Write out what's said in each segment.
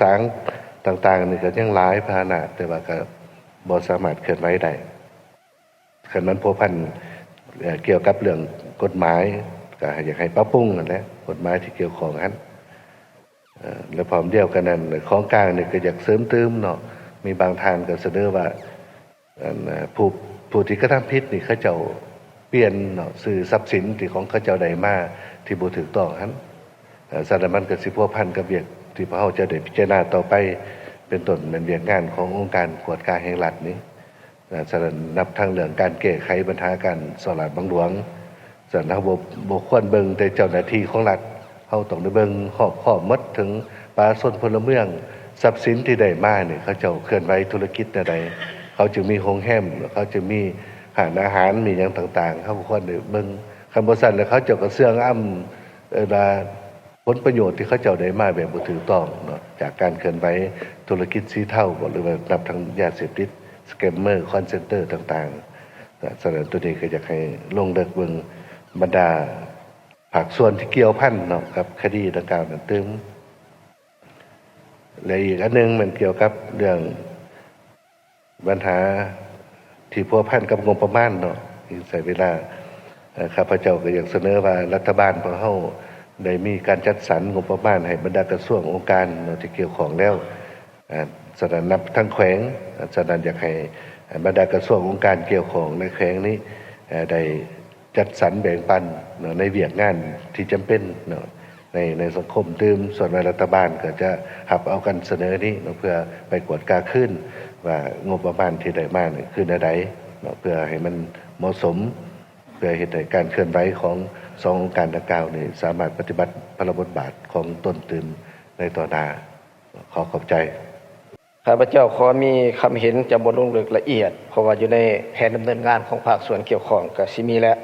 ສາງຕ່າງໆນີ້ກໍຍັງຫຼາຍພາຫະນະ ແຕ່ວ່າກໍບໍ່ສາມາດເຄື່ອນໄຫວໄດ້. ຄັນມັນພົວພັນ ເອີ່ ກ່ຽວກັບເລື່ອງກົດໝາຍ ກໍຢາກໃຫ້ປັບປຸງຫັ້ນແຫຼະ ກົດໝາຍທີ່ກ່ຽວຂ້ອງຫັ້ນ. ເອີ່ ແລະ ພ້ອມດຽວກັນນັ້ນ ຂອງກາງນີ້ກໍຢາກເສີມຕື່ມເນາະ, ມີບາງທ່ານກໍສະເໜີວ່າ ອັນ ເອີ່ ຜູ້ ຜູ້ທີ່ກະທຳຜິດນີ້ ເຂົາເຈົ້າປ່ຽນເນາະ ຊື່ຊັບສິນທີ່ຂອງເຂົາເຈົ້າໄດ້ມາທີ່ບໍ່ຖືກຕ້ອງຫັ້ນ. ເອີ່ ສະນັ້ນມັນກໍຊິພົວພັນກັບວຽກທີ່ພວກເຮົາຈະໄດ້ພິຈາລະນາຕໍ່ໄປ ເປັນຕົ້ນແມ່ນວຽກງານຂອງອົງການກວດກາແຫ່ງລັດນີ້. ສະນັ້ນນັບທັງເລື່ອງການແກ້ໄຂບັນຫາການສໍ້ລາດບັງຫຼວງ, ສະນັ້ນເຮົາບໍ່ ບໍ່ຄວນເບິ່ງແຕ່ເຈົ້າໜ້າທີ່ຂອງລັດ, ເຮົາຕ້ອງໄດ້ເບິ່ງຮອບຄອບໝົດ ເຖິງປະຊາຊົນພົນລະເມືອງ, ຊັບສິນທີ່ໄດ້ມານີ້ ເຂົາເຈົ້າເຄື່ອນໄຫວທຸລະກິດແນວໃດ, ເຂົາຈຶ່ງມີໂຮງແຮມ, ເຂົາຈຶ່ງມີຮ້ານອາຫານ, ມີຫຍັງຕ່າງໆ ເຮົາກໍຄວນໄດ້ເບິ່ງ. ຄັນບໍ່ຊັ້ນແລ້ວ ເຂົາເຈົ້າກໍເຊື່ອງອຳ ເອີ້ນວ່າ ຜົນປະໂຫຍດທີ່ເຂົາເຈົ້າໄດ້ມາແບບບໍ່ຖືກຕ້ອງເນາະ ຈາກການເຄື່ອນໄຫວທຸລະກິດສີເທົາບໍ ຫຼືວ່ານັບທັງຢາເສບຕິດ, ສະແກມເມີ, ຄອນເຊັນເຕີຕ່າງໆ. ສະນັ້ນໂຕນີ້ກໍຢາກໃຫ້ລົງເລິກເບິ່ງບັນດາພາກສ່ວນທີ່ກ່ຽວພັນເນາະ ກັບຄະດີດັ່ງກ່າວນັ້ນຕື່ມ. ແລະ ອີກອັນໜຶ່ງແມ່ນກ່ຽວກັບເລື່ອງ ບັນຫາທີ່ພົວພັນກັບງົບປະມານເນາະ ອີກໃຊ້ເວລາ. ເອີ່ ຂ້າພະເຈົ້າກໍຢາກສະເໜີວ່າ ລັດຖະບານຂອງເຮົາໄດ້ມີການຈັດສັນງົບປະມານໃຫ້ບັນດາກະຊວງອົງການເນາະ ທີ່ກ່ຽວຂ້ອງແລ້ວ. ເອີ່ ສະນັ້ນນັບທັງແຂວງ, ສະນັ້ນຢາກໃຫ້ບັນດາກະຊວງອົງການກ່ຽວຂ້ອງໃນແຂວງນີ້ ເອີ່ ໄດ້ ຈັດສັນແບ່ງປັນເນາະ ໃນວຽກງານທີ່ຈຳເປັນເນາະ ໃນ ໃນສັງຄົມຕື່ມ. ສ່ວນວ່າລັດຖະບານກໍຈະຮັບເອົາການສະເໜີນີ້ເນາະ ເພື່ອໄປກວດກາຄືນວ່າງົບປະມານທີ່ໄດ້ມານີ້ຄືແນວໃດເນາະ ເພື່ອໃຫ້ມັນເໝາະສົມ, ເພື່ອເຮັດໃຫ້ການເຄື່ອນໄຫວຂອງສອງອົງການດັ່ງກ່າວນີ້ ສາມາດປະຕິບັດພາລະບົດບາດຂອງຕົນຕື່ມໃນຕໍ່ໜ້າ. ຂໍຂອບໃຈ. ຂ້າພະເຈົ້າຂໍມີຄຳເຫັນ ຈະບໍ່ລົງເລິກລະອຽດ ເພາະວ່າຢູ່ໃນແຜນດຳເນີນງານຂອງພາກສ່ວນກ່ຽວຂ້ອງກະຊິມີແລ້ວ,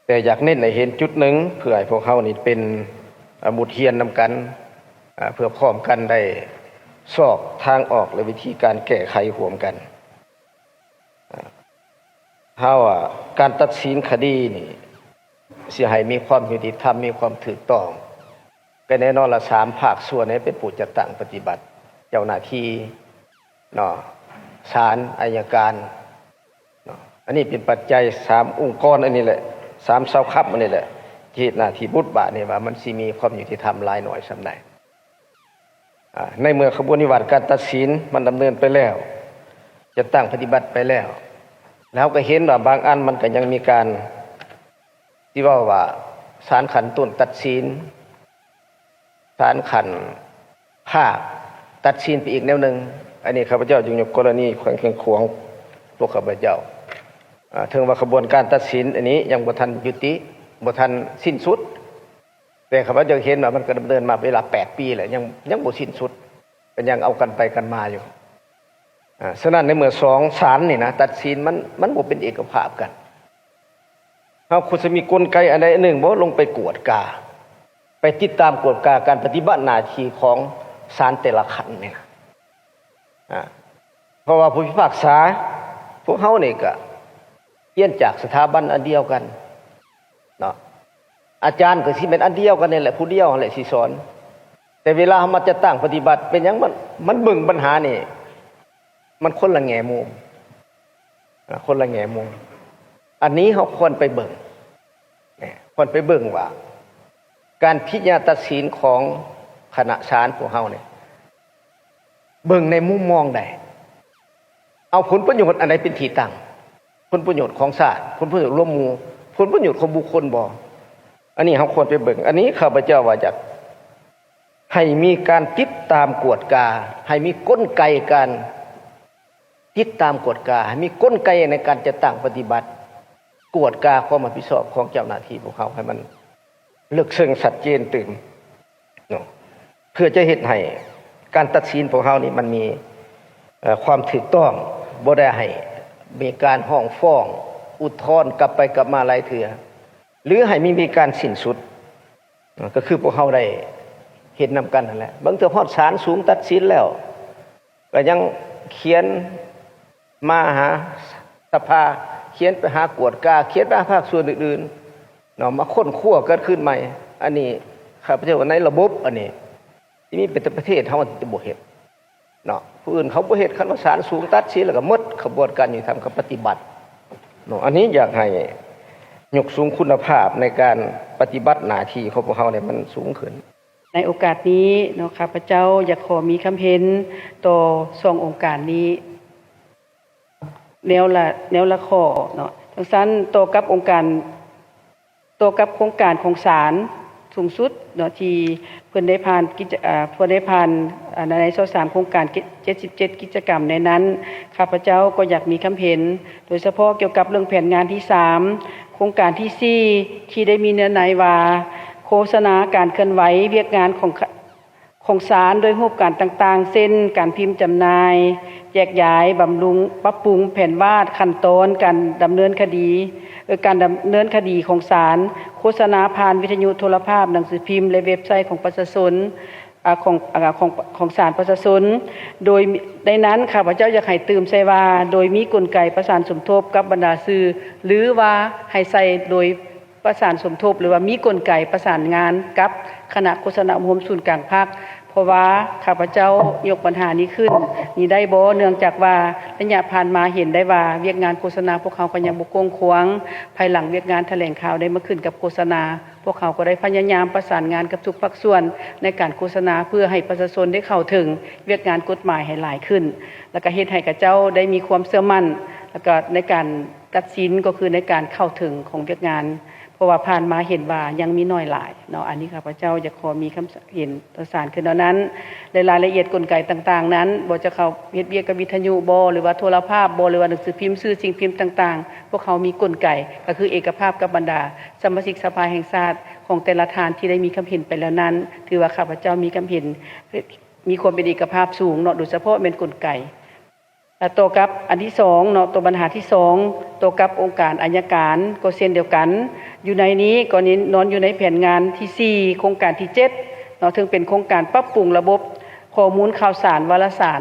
ແຕ່ຢາກເນັ້ນໃຫ້ເຫັນຈຸດໜຶ່ງ ເພື່ອໃຫ້ພວກເຮົານີ້ເປັນ ອາ ບົດຮຽນນຳກັນ ອາ ເພື່ອພ້ອມກັນໄດ້ຊອກທາງອອກ ແລະ ວິທີການແກ້ໄຂຮ່ວມກັນ. ເຮົາ ອາ ການຕັດສິນຄະດີນີ້ ຊິໃຫ້ມີຄວາມຍຸຕິທຳ ມີຄວາມຖືກຕ້ອງ ກໍແນ່ນອນລະ ສາມພາກສ່ວນນີ້ເປັນຜູ້ຈັດຕັ້ງປະຕິບັດ, ເຈົ້າໜ້າທີ່ເນາະ, ສານ, ໄອຍະການເນາະ. ອັນນີ້ເປັນປັດໄຈສາມອົງກອນອັນນີ້ແຫຼະ, ສາມເສົາຄ້ຳອັນນີ້ແຫຼະ ທີ່ເຮັດໜ້າທີ່ບົດບາດນີ້ວ່າມັນຊິມີຄວາມຍຸຕິທຳຫຼາຍໜ້ອຍສ່ຳໃດ. ອາ ໃນເມື່ອຂະບວນນິວາດການຕັດສິນມັນດຳເນີນໄປແລ້ວ, ຈັດຕັ້ງປະຕິບັດໄປແລ້ວ, ແລ້ວເຮົາກໍເຫັນວ່າບາງອັນມັນກໍຍັງມີການ ທີ່ເວົ້າວ່າສານຂັ້ນຕົ້ນຕັດສິນ, ສານຂັ້ນພາກຕັດສິນໄປອີກແນວໜຶ່ງ. ອັນນີ້ຂ້າພະເຈົ້າຈຶ່ງຍົກກໍລະນີແຂວງຊຽງຂວາງ ພວກຂ້າພະເຈົ້າ. ອາ ເຖິງວ່າຂະບວນການຕັດສິນອັນນີ້ຍັງບໍ່ທັນຍຸຕິ, ບໍ່ທັນສິ້ນສຸດ, ແຕ່ຂ້າພະເຈົ້າເຫັນວ່າມັນກໍດຳເນີນມາເວລາແປດປີແລ້ວ ຍັງ ຍັງບໍ່ສິ້ນສຸດ, ກໍຍັງເອົາກັນໄປກັນມາຢູ່. ອາ ສະນັ້ນໃນເມື່ອສອງສານນີ້ນະ ຕັດສິນ ມັນ ມັນບໍ່ເປັນເອກະພາບກັນ, ເຮົາຄວນຈະມີກົນໄກອັນໃດອັນໜຶ່ງບໍ່ ລົງໄປກວດກາ, ໄປຕິດຕາມກວດກາການປະຕິບັດໜ້າທີ່ຂອງສານແຕ່ລະຂັ້ນນີ້ນະ. ອາ ເພາະວ່າຜູ້ພິພາກສາພວກເຮົານີ້ກະຮຽນຈາກສະຖາບັນອັນດຽວກັນເນາະ, ອາຈານກໍຊິແມ່ນອັນດຽວກັນນີ້ແຫຼະ ຜູ້ດຽວຫັ້ນແຫຼະຊິສອນ, ແຕ່ເວລາເຮົາມາຈັດຕັ້ງປະຕິບັດ ເປັນຫຍັງມັນ ມັນເບິ່ງບັນຫານີ້ ມັນຄົນລະແງ່ມຸມ, ອາ ຄົນລະແງ່ມຸມ. ອັນນີ້ເຮົາຄວນໄປເບິ່ງ ແນະ ຄວນໄປເບິ່ງວ່າ ການພິຈາລະນາຕັດສິນຂອງຄະນະສານພວກເຮົານີ້ ເບິ່ງໃນມຸມມອງໃດ? ເອົາຜົນປະໂຫຍດອັນໃດເປັນທີ່ຕັ້ງ? ຜົນປະໂຫຍດຂອງຊາດ, ຜົນປະໂຫຍດລວມໝູ່, ຜົນປະໂຫຍດຂອງບຸກຄົນບໍ? ອັນນີ້ເຮົາຄວນໄປເບິ່ງ. ອັນນີ້ຂ້າພະເຈົ້າວ່າຢາກໃຫ້ມີການຕິດຕາມກວດກາ, ໃຫ້ມີກົນໄກການ ຕິດຕາມກວດກາ, ໃຫ້ມີກົນໄກໃນການຈັດຕັ້ງປະຕິບັດ, ກວດກາຄວາມຮັບຜິດຊອບຂອງເຈົ້າໜ້າທີ່ພວກເຮົາໃຫ້ມັນເລິກເຊິ່ງຊັດເຈນຕື່ມເນາະ, ເພື່ອຈະເຮັດໃຫ້ການຕັດສິນພວກເຮົານີ້ມັນມີ ເອີ່ ຄວາມຖືກຕ້ອງ, ບໍ່ໄດ້ໃຫ້ມີການຮ້ອງຟ້ອງອຸດທອນກັບໄປກັບມາຫຼາຍເທື່ອ ຫຼື ໃຫ້ມີ ມີການສິ້ນສຸດ, ກໍຄືພວກເຮົາໄດ້ເຫັນນຳກັນຫັ້ນແຫຼະ. ບາງເທື່ອຮອດສານສູງຕັດສິນແລ້ວ ກໍຍັງຂຽນມາຫາສະພາ, ຂຽນໄປຫາກວດກາ, ຂຽນໄປຫາພາກສ່ວນອື່ນໆເນາະ, ມາຄົ້ນຄວ້າກັນຄືນໃໝ່. ອັນນີ້ຂ້າພະເຈົ້າວ່າໃນລະບົບອັນນີ້ ທີ່ມີແຕ່ປະເທດເຮົາທີ່ບໍ່ເຮັດເນາະ. ຜູ້ອື່ນເຂົາບໍ່ເຮັດ, ຄັນວ່າສານສູງຕັດສິນແລ້ວກໍໝົດ, ຂະບວນການຍຸຕິທຳກໍປະຕິບັດເນາະ. ອັນນີ້ຢາກໃຫ້ຍົກສູງຄຸນນະພາບໃນການປະຕິບັດໜ້າທີ່ຂອງພວກເຮົາໃຫ້ມັນສູງຂຶ້ນ. ໃນໂອກາດນີ້ເນາະ ຂ້າພະເຈົ້າຢາກຂໍມີຄຳເຫັນຕໍ່ສອງອົງການນີ້ ແນວລະ ແນວລະຂໍ້ເນາະ. ຈັ່ງຊັ້ນ ຕໍ່ກັບອົງການ ຕໍ່ກັບໂຄງການຂອງສານສູງສຸດເນາະ ທີ່ເພິ່ນໄດ້ຜ່ານກິດຈະ ເອີ່ ເພິ່ນໄດ້ຜ່ານ ອາ ໃນຊາວສາມໂຄງການ ເຈັດ ເຈັດສິບເຈັດກິດຈະກຳໃນນັ້ນ, ຂ້າພະເຈົ້າກໍຢາກມີຄຳເຫັນ ໂດຍສະເພາະກ່ຽວກັບເລື່ອງແຜນງານທີສາມ ໂຄງການທີສີ່ ທີ່ໄດ້ມີເນື້ອໃນວ່າ ໂຄສະນາການເຄື່ອນໄຫວວຽກງານຂອງ ຂອງສານໂດຍຮູບການຕ່າງໆ ເຊັ່ນ ການພິມຈຳໜ່າຍ, ແຈກຢາຍ, ບຳລຸງ, ປັບປຸງແຜນວາດ, ຂັ້ນຕອນການດຳເນີນຄະດີ ເອີ ການດຳເນີນຄະດີຂອງສານ, ໂຄສະນາຜ່ານວິທະຍຸ, ໂທລະພາບ, ໜັງສືພິມ ແລະ ເວັບໄຊຂອງປະຊາຊົນ ອາ ຂອງ ອາ ຂອງ ຂອງສານປະຊາຊົນ. ໂດຍໃນນັ້ນ ຂ້າພະເຈົ້າຢາກໃຫ້ຕື່ມໃສ່ວ່າ ໂດຍມີກົນໄກປະສານສົມທົບກັບບັນດາສື່ ຫຼືວ່າໃຫ້ໃສ່ໂດຍ ປະສານສົມທົບ ຫຼືວ່າມີກົນໄກປະສານງານກັບຄະນະໂຄສະນາອົບຮົມສູນກາງພັກ, ເພາະວ່າຂ້າພະເຈົ້າຍົກບັນຫານີ້ຂຶ້ນນີ້ໄດ້ບໍ່? ເນື່ອງຈາກວ່າໄລຍະຜ່ານມາເຫັນໄດ້ວ່າວຽກງານໂຄສະນາພວກເຮົາກໍຍັງບໍ່ກວ້າງຂວາງ. ພາຍຫຼັງວຽກງານຖະແຫຼງຂ່າວໄດ້ມາຂຶ້ນກັບໂຄສະນາ, ພວກເຮົາກໍໄດ້ພະຍາຍາມປະສານງານກັບທຸກພາກສ່ວນໃນການໂຄສະນາ ເພື່ອໃຫ້ປະຊາຊົນໄດ້ເຂົ້າເຖິງວຽກງານກົດໝາຍໃຫ້ຫຼາຍຂຶ້ນ ແລ້ວກໍເຮັດໃຫ້ເຂົາເຈົ້າໄດ້ມີຄວາມເຊື່ອໝັ້ນ ແລ້ວກໍໃນການ ຕັດສິນກໍຄືໃນການເຂົ້າເຖິງຂອງວຽກງານ, ເພາະວ່າຜ່ານມາເຫັນວ່າຍັງມີໜ້ອຍຫຼາຍເນາະ. ອັນນີ້ຂ້າພະເຈົ້າຢາກຂໍມີຄຳເຫັນຕໍ່ສານຄືແນວນັ້ນ ແລະ ລາຍລະອຽດກົນໄກຕ່າງໆນັ້ນ ບໍ່ຈະເຂົ້າເຮັດວຽກກັບວິທະຍຸບໍ ຫຼືວ່າໂທລະພາບບໍ ຫຼືວ່າໜັງສືພິມ, ສື່ສິ່ງພິມຕ່າງໆ, ພວກເຮົາມີກົນໄກ ກໍຄືເອກະພາບກັບບັນດາສະມາຊິກສະພາແຫ່ງຊາດຂອງແຕ່ລະທ່ານທີ່ໄດ້ມີຄຳເຫັນໄປແລ້ວນັ້ນ, ຖືວ່າຂ້າພະເຈົ້າມີຄຳເຫັນ ມີຄວາມເປັນເອກະພາບສູງເນາະ, ໂດຍສະເພາະແມ່ນກົນໄກ ແລະ ຕໍ່ກັບອັນທີສອງເນາະ, ຕໍ່ບັນຫາທີສອງ ຕໍ່ກັບອົງການໄອຍະການກໍເຊັ່ນດຽວກັນ. ຢູ່ໃນນີ້ກໍນອນຢູ່ໃນແຜນງານທີສີ່ ໂຄງການທີເຈັດເນາະ, ເຊິ່ງເປັນໂຄງການປັບປຸງລະບົບຂໍ້ມູນຂ່າວສານວາລະສານ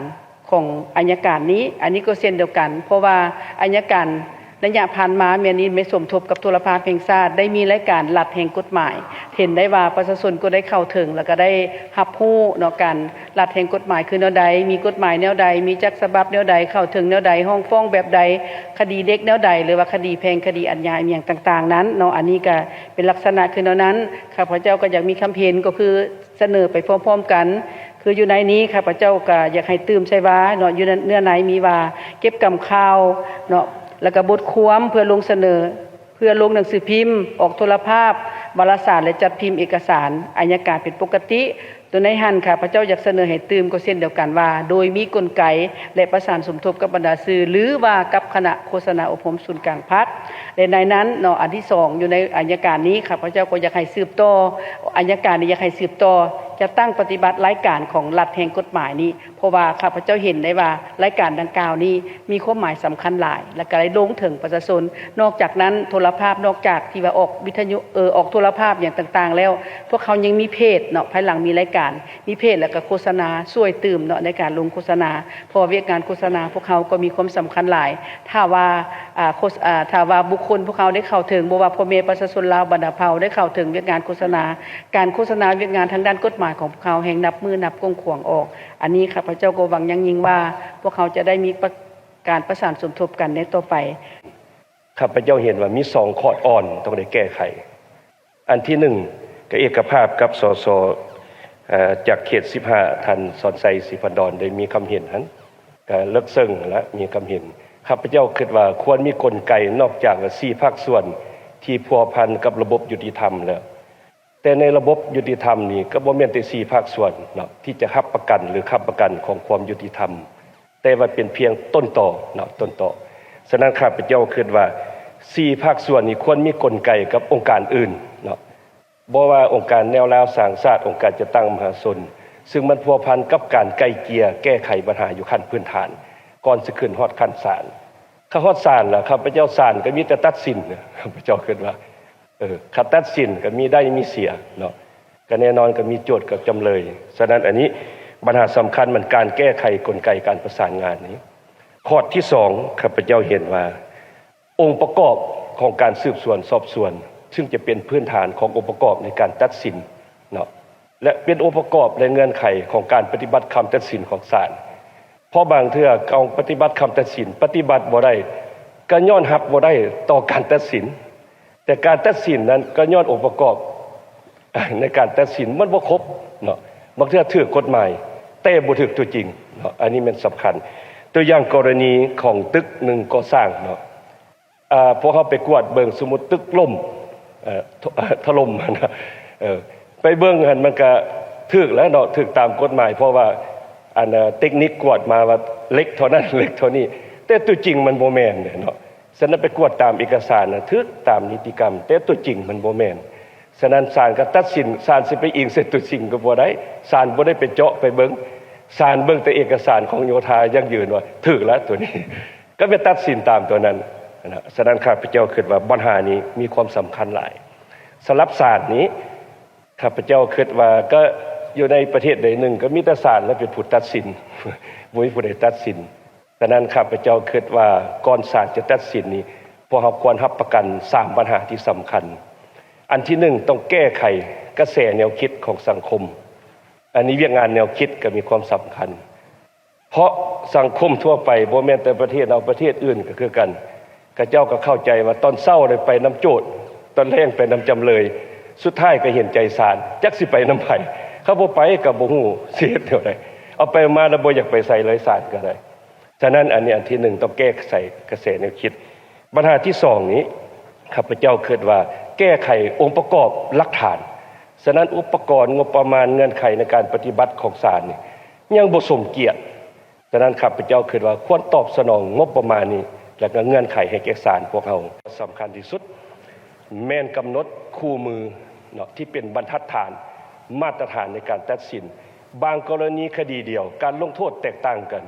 ຂອງໄອຍະການນີ້. ອັນນີ້ກໍເຊັ່ນດຽວກັນ, ເພາະວ່າໄອຍະການໄລຍະຜ່ານມາແມ່ນນີ້ໄດ້ສົມທົບກັບໂທລະພາບແຫ່ງຊາດ, ໄດ້ມີລາຍການລັດແຫ່ງກົດໝາຍ ເຫັນໄດ້ວ່າປະຊາຊົນກໍໄດ້ເຂົ້າເຖິງ ແລ້ວກໍໄດ້ຮັບຮູ້ເນາະ ການລັດແຫ່ງກົດໝາຍຄືແນວໃດ, ມີກົດໝາຍແນວໃດ, ມີຈັກສະບັບແນວໃດ, ເຂົ້າເຖິງແນວໃດ, ຮ້ອງຟ້ອງແບບໃດ, ຄະດີເດັກແນວໃດ ຫຼືວ່າຄະດີແພ່ງ, ຄະດີອາຍາ ອີ່ຫຍັງຕ່າງໆນັ້ນເນາະ. ອັນນີ້ກໍເປັນລັກສະນະຄືແນວນັ້ນ. ຂ້າພະເຈົ້າກໍຢາກມີຄຳເຫັນ ກໍຄືສະເໜີໄປພ້ອມໆກັນ. ຄືຢູ່ໃນນີ້ ຂ້າພະເຈົ້າກໍຢາກໃຫ້ຕື່ມໃສ່ວ່າເນາະ, ຢູ່ເນື້ອໃນມີວ່າ ເກັບກຳຂ່າວເນາະ ແລ້ວກໍບົດຄວາມເພື່ອລົງສະເໜີ ເພື່ອລົງໜັງສືພິມ, ອອກໂທລະພາບ, ວາລະສານ ແລະ ຈັດພິມເອກະສານໄອຍະການເປັນປົກກະຕິ. ໂຕໃນຫັ້ນ ຂ້າພະເຈົ້າຢາກສະເໜີໃຫ້ຕື່ມກໍເຊັ່ນດຽວກັນວ່າ ໂດຍມີກົນໄກ ແລະ ປະສານສົມທົບກັບບັນດາສື່ ຫຼືວ່າກັບຄະນະໂຄສະນາອົບຮົມສູນກາງພັກ. ແລະ ໃນນັ້ນເນາະ, ອັນທີສອງ ຢູ່ໃນໄອຍະການນີ້ ຂ້າພະເຈົ້າກໍຢາກໃຫ້ສືບຕໍ່, ໄອຍະການນີ້ຢາກໃຫ້ສືບຕໍ່ ຈັດຕັ້ງປະຕິບັດລາຍການຂອງລັດແຫ່ງກົດໝາຍນີ້. ເພາະວ່າຂ້າພະເຈົ້າເຫັນໄດ້ວ່າລາຍການດັ່ງກ່າວນີ້ມີຄວາມໝາຍສຳຄັນຫຼາຍ ແລະ ກໍໄດ້ລົງເຖິງປະຊາຊົນ. ນອກຈາກນັ້ນ ໂທລະພາບ ນອກຈາກທີ່ວ່າອອກວິທະຍຸ ເອີ ອອກໂທລະພາບຫຍັງຕ່າງໆແລ້ວ ພວກເຮົາຍັງມີເພຈເນາະ, ພາຍຫຼັງມີລາຍການ ມີເພຈ ແລ້ວກໍໂຄສະນາຊ່ວຍຕື່ມເນາະ ໃນການລົງໂຄສະນາ, ເພາະວ່າວຽກງານໂຄສະນາພວກເຮົາກໍມີຄວາມສຳຄັນຫຼາຍ. ຖ້າວ່າ ອາ ໂຄສ ອາ ຖ້າວ່າບຸກຄົນພວກເຮົາໄດ້ເຂົ້າເຖິງ, ບໍ່ວ່າພໍ່ແມ່ປະຊາຊົນລາວບັນດາເຜົ່າໄດ້ເຂົ້າເຖິງວຽກງານໂຄສະນາ, ການໂຄສະນາວຽກງານທາງດ້ານກົດໝາຍຂອງພວກເຮົາແຮ່ງນັບມື້ນັບກວ້າງຂວາງອອກ. ອັນນີ້ຂ້າພະເຈົ້າກໍຫວັງຢ່າງຍິ່ງວ່າ ພວກເຮົາຈະໄດ້ມີປະ ການປະສານສົມທົບກັນໃນຕໍ່ໄປ. ຂ້າພະເຈົ້າເຫັນວ່າມີສອງຂໍ້ອ່ອນຕ້ອງໄດ້ແກ້ໄຂ. ອັນທີໜຶ່ງ ກໍເອກະພາບກັບ ສສ ເອີ ຈາກເຂດສິບຫ້າ ທ່ານສອນໄຊ ສີພັນດອນ ໄດ້ມີຄຳເຫັນຫັ້ນ ກໍເລິກເຊິ່ງແລະ ມີຄຳເຫັນ. ຂ້າພະເຈົ້າຄິດວ່າຄວນມີກົນໄກນອກຈາກວ່າສີ່ພາກສ່ວນທີ່ພົວພັນກັບລະບົບຍຸຕິທຳແລ້ວ. ແຕ່ໃນລະບົບຍຸຕິທຳນີ້ກໍບໍ່ແມ່ນແຕ່ສີ່ພາກສ່ວນເນາະ ທີ່ຈະຮັບປະກັນ ຫຼື ຄ້ຳປະກັນຂອງຄວາມຍຸຕິທຳ, ແຕ່ວ່າເປັນພຽງຕົ້ນຕໍເນາະ ຕົ້ນຕໍ. ສະນັ້ນ ຂ້າພະເຈົ້າຄິດວ່າສີ່ພາກສ່ວນນີ້ຄວນມີກົນໄກກັບອົງການອື່ນເນາະ, ບໍ່ວ່າອົງການແນວລາວສ້າງຊາດ, ອົງການຈັດຕັ້ງມະຫາຊົນ, ຊຶ່ງມັນພົວພັນກັບການໄກ່ເກ່ຍແກ້ໄຂບັນຫາຢູ່ຂັ້ນພື້ນຖານ ກ່ອນຊິຂຶ້ນຮອດຂັ້ນສານ. ຖ້າຮອດສານລະ ຂ້າພະເຈົ້າ ສານກໍມີແຕ່ຕັດສິນ, ຂ້າພະເຈົ້າຄິດວ່າ ເອີ ຄັນຕັດສິນກໍມີໄດ້ມີເສຍເນາະ, ກໍແນ່ນອນກໍມີໂຈດກັບຈຳເລີຍ. ສະນັ້ນ ອັນນີ້ບັນຫາສຳຄັນ ມັນການແກ້ໄຂກົນໄກການປະສານງານນີ້. ຂໍ້ທີສອງ ຂ້າພະເຈົ້າເຫັນວ່າ ອົງປະກອບຂອງການສືບສວນສອບສວນ ຊຶ່ງຈະເປັນພື້ນຖານຂອງອົງປະກອບໃນການຕັດສິນເນາະ, ແລະ ເປັນອົງປະກອບ ແລະ ເງື່ອນໄຂຂອງການປະຕິບັດຄຳຕັດສິນຂອງສານ. ເພາະບາງເທື່ອການປະຕິບັດຄຳຕັດສິນ ປະຕິບັດບໍ່ໄດ້ ກໍຍ້ອນຮັບບໍ່ໄດ້ຕໍ່ການຕັດສິນ, ແຕ່ການຕັດສິນນັ້ນກໍຍ້ອນອົງປະກອບໃນການຕັດສິນມັນບໍ່ຄົບເນາະ, ບາງເທື່ອຖືກກົດໝາຍ ແຕ່ບໍ່ຖືກຕົວຈິງເນາະ, ອັນນີ້ແມ່ນສຳຄັນ. ຕົວຢ່າງກໍລະນີຂອງຕຶກໜຶ່ງກໍ່ສ້າງເນາະ, ອາ ພວກເຮົາໄປກວດເບິ່ງ ສົມມຸດຕຶກລົ້ມ ເອີ ຖ- ຖະຫຼົ່ມຫັ້ນນະ ເອີ ໄປເບິ່ງຫັ້ນ ມັນກະຖືກແລ້ວເນາະ ຖືກຕາມກົດໝາຍ ເພາະວ່າ ອັນ ເຕັກນິກກວດມາວ່າເຫຼັກເທົ່ານັ້ນ ເຫຼັກເທົ່ານີ້ ແຕ່ຕົວຈິງມັນບໍ່ແມ່ນເນາະ. ສະນັ້ນໄປກວດຕາມເອກະສານນະ ຖືກຕາມນິຕິກຳ ແຕ່ຕົວຈິງມັນບໍ່ແມ່ນ. ສະນັ້ນສານກໍຕັດສິນ ສານຊິໄປອີງໃສ່ຕົວຈິງກໍບໍ່ໄດ້, ສານບໍ່ໄດ້ໄປເຈາະໄປເບິ່ງ, ສານເບິ່ງແຕ່ເອກະສານຂອງໂຍທາຢັ້ງຢືນວ່າຖືກແລ້ວຕົວນີ້ ກໍໄປຕັດສິນຕາມຕົວນັ້ນນະ. ສະນັ້ນຂ້າພະເຈົ້າຄິດວ່າບັນຫານີ້ມີຄວາມສຳຄັນຫຼາຍ. ສຳລັບສານນີ້ ຂ້າພະເຈົ້າຄິດວ່າກໍຢູ່ໃນປະເທດໃດໜຶ່ງ ກໍມີແຕ່ສານແຫຼະເປັນຜູ້ຕັດສິນ, ບໍ່ມີຜູ້ໃດຕັດສິນ. ສະນັ້ນຂ້າພະເຈົ້າຄິດວ່າກ່ອນສານຈະຕັດສິນນີ້ ພວກເຮົາຄວນຮັບປະກັນສາມບັນຫາທີ່ສຳຄັນ. ອັນທີໜຶ່ງ ຕ້ອງແກ້ໄຂກະແສແນວຄິດຂອງສັງຄົມ. ອັນນີ້ວຽກງານແນວຄິດກໍມີຄວາມສຳຄັນ ເພາະສັງຄົມທົ່ວໄປ ບໍ່ແມ່ນແຕ່ປະເທດເຮົາ ປະເທດອື່ນກໍຄືກັນ, ເຂົາເຈົ້າກໍເຂົ້າໃຈວ່າຕອນເຊົ້າໄດ້ໄປນຳໂຈດ, ຕອນແລງໄປນຳຈຳເລີຍ, ສຸດທ້າຍກໍເຫັນໃຈສານ, ຈັກຊິໄປນຳໃຜ. ຄັນບໍ່ໄປກໍບໍ່ຮູ້ຊິເຮັດແນວໃດ, ເອົາໄປມາແລ້ວບໍ່ຢາກໄປໃສເລີຍ ສານກໍໄດ້. ສະນັ້ນ ອັນນີ້ອັນທີໜຶ່ງ ຕ້ອງແກ້ໄຂກະແສແນວຄິດ. ບັນຫາທີສອງນີ້ ຂ້າພະເຈົ້າຄິດວ່າແກ້ໄຂອົງປະກອບຫຼັກຖານ. ສະນັ້ນ ອຸປະກອນ, ງົບປະມານ, ເງື່ອນໄຂໃນການປະຕິບັດຂອງສານນີ້ຍັງບໍ່ສົມກຽດ. ສະນັ້ນ ຂ້າພະເຈົ້າຄິດວ່າຄວນຕອບສະໜອງງົບປະມານນີ້ ແລະ ກໍເງື່ອນໄຂໃຫ້ແກ່ສານພວກເຮົາ. ສຳຄັນທີ່ສຸດ ແມ່ນກຳນົດຄູ່ມືເນາະ ທີ່ເປັນບັນທັດຖານ, ມາດຕະຖານໃນການຕັດສິນ. ບາງກໍລະນີຄະດີດຽວ ການລົງໂທດແຕກຕ່າງກັນ.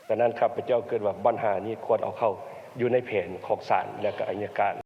ສະນັ້ນ ຂ້າພະເຈົ້າຄິດວ່າບັນຫານີ້ຄວນເອົາເຂົ້າຢູ່ໃນແຜນຂອງສານ ແລະ ກໍໄອຍະການ.